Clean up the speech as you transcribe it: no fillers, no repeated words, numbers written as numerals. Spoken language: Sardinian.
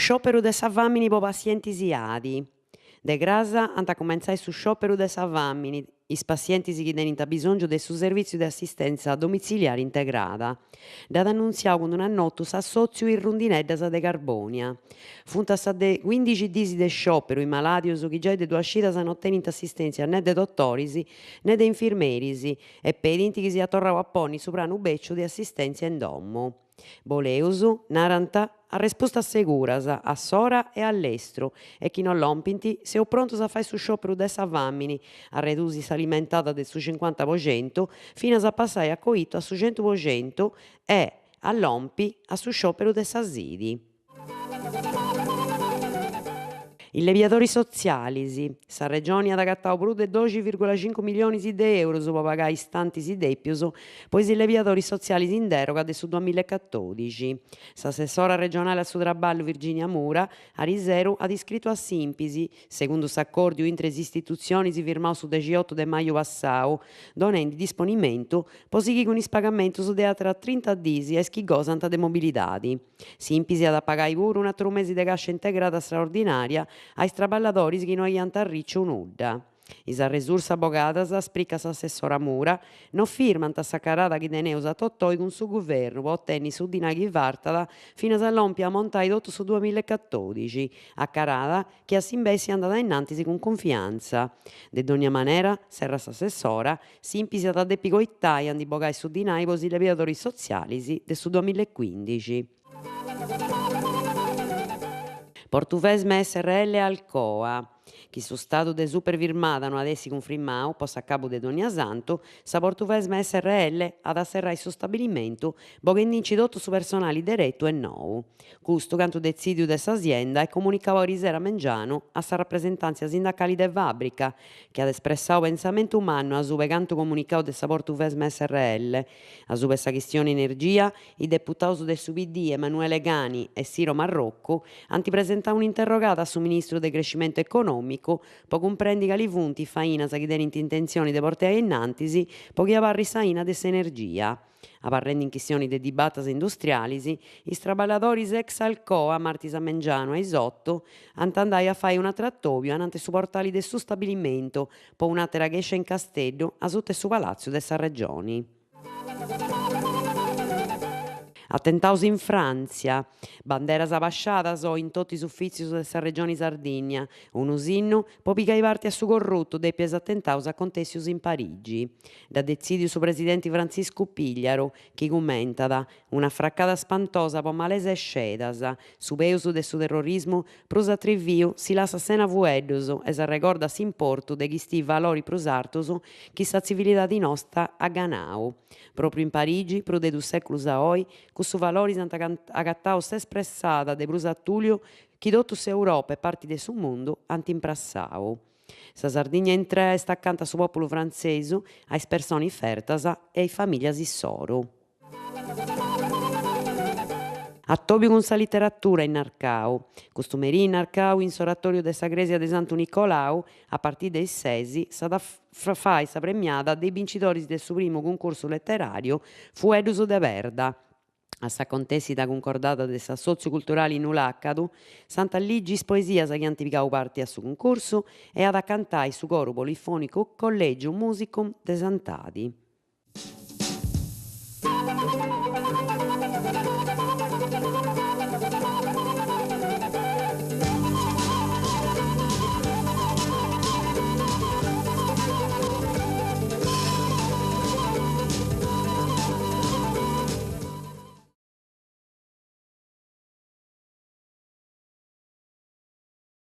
Sciòperu de sa fàmini po passientis Adi. De cras ant a cumentzai su sciòperu de sa fàmini is passientis chi tenint abisòngiu de su servìtziu de assistèntzia domitziliari integrada. Dd'at annuntziau cun d'un'annotu s'assòtziu Is Rundineddas de Carbònia. Funt a sa de cuindixi dis de sciòperu is malàdius chi giai de duas cidas no tenint assistèntzia ne de dotoris ne de infirmeris e pedint chi siat torrau a ponni su pranu bèciu de assistèntzia in domu. Boleus, narant, arrespustas seguras, a s'ora e a lestru, e chi no lompint, seus prontus a fai su sciòperu de sa fàmini, a redusi s'alimentada de su cincuanta po centu, finas a passai a coitu a su centu po centu e a lompi a su sciòperu de sa sidi. Illebiadoris sotzialis, Sa Regioni at agatau prus de doxi virgula cincu milionis de eurus po pagai is tantis dèpius po is illebiadoris sotzialis in deroga de su duamilla e catodixi. S'assessora regionali a su traballu Virginia Mura ariseru at iscritu a s'Inps, segundu s'acòrdiu intre is istitutzionis firmau su dexiotu de maju passau, donendi disponimentu po sighiri cun is pagamentus de àteras trinta dis a is chi gosant de mobilidadi. S'Inps at a pagai puru un'àteru mesi de càscia integrada straordinària a is traballadoris chi no aiant arriciu nudda. Is arresursas bogadas, spricat s'assessora Mura, no firmant s'acarada chi teneus a totoi cun su Guvernu po otenni su dinai chi fartat finas a lompi a amontai totu su duamilla e catodixi, acarada chi a s'imbessi andat a innantis cun cunfiantza. De dònnia manera, serrat s'assessora, s'Inps at a depi coitai a ndi bogai su dinai po is illebiadoris sotzialis de su duamilla e cuindixi. Portuvesme SRL Alcoa. Chi su stadu de superfirmada no at essi cunfrimau po s'acabu de donniasantu, sa Portuvesme SRL at a serrai su stabilimentu boghendinci totu su personali deretu e nou. Custu cantu detzìdiu de s'asienda e comunicau arisera a mengianu a sa rapresentàntzia sindacali de fàbrica, chi at espressau pensamentu mannu asuba 'e cantu comunicau de sa Portuvesme SRL. Asuba 'e sa chistioni energia, is deputaus de su PD Emanuele Cani e Siro Marroccu ant presentau un'interrogada a su ministru de Crescimento Econòmicu po cumprendi cali funt is fainas chi tenint intentzioni de portai a innantis po chi abarrit s'aina de s'energia. Abarrendi in chistioni de dibatas industrialis, is traballadoris ex Alcoa martis a mengianu a is otu ant andai a fai un'atru atobiu ananti su portali de su stabilimentu po un'àtera chèscia in Casteddu asuta 'e su Palàtziu de sa Regioni. Atentaus in Fràntzia, banderas abasciadas oi in totu is ufìtzius de sa Regioni Sardigna, unu sinnu po pigai parti a su corrutu dèpiu a is atentaus acontèssius in Parigi. Dd'at detzìdiu su presidenti Frantziscu Pigliaru, chi cummentat, Un'afracada spantosa po malesa e scedas, su peus de su terrorismu prus atriviu si lassat sena fueddus e s'arregordat s'importu de chistì valoris prus artus chi sa tzivilidadi nosta at ganau. Pròpriu in Parigi, prus de dus sèculus a oi, cussus valoris ant agatau s'espressada de prus atùliu chi totu s'Europa e parti de su mundu ant imprassau. Sa Sardigna intrea est acanta a su pòpulu frantzesu, a is personis fertas e a is famìlias issoru. Atòbiu cun sa literatura in Narcau. Custu merì in Narcau, in s'oratòriu de sa crèsia de Santu Nicolau, a partì de is ses, s'at a fai sa premiada de is bincidoris de su primu cuncursu leteràriu Fueddus de Perda. A s'acontèssida cuncordada de s'Assòtziu Culturali Nulàcadu s'ant a ligi is poesias chi ant pigau parti a su cuncursu e at a cantai su coru polifònicu Collegium Musicum de Santadi.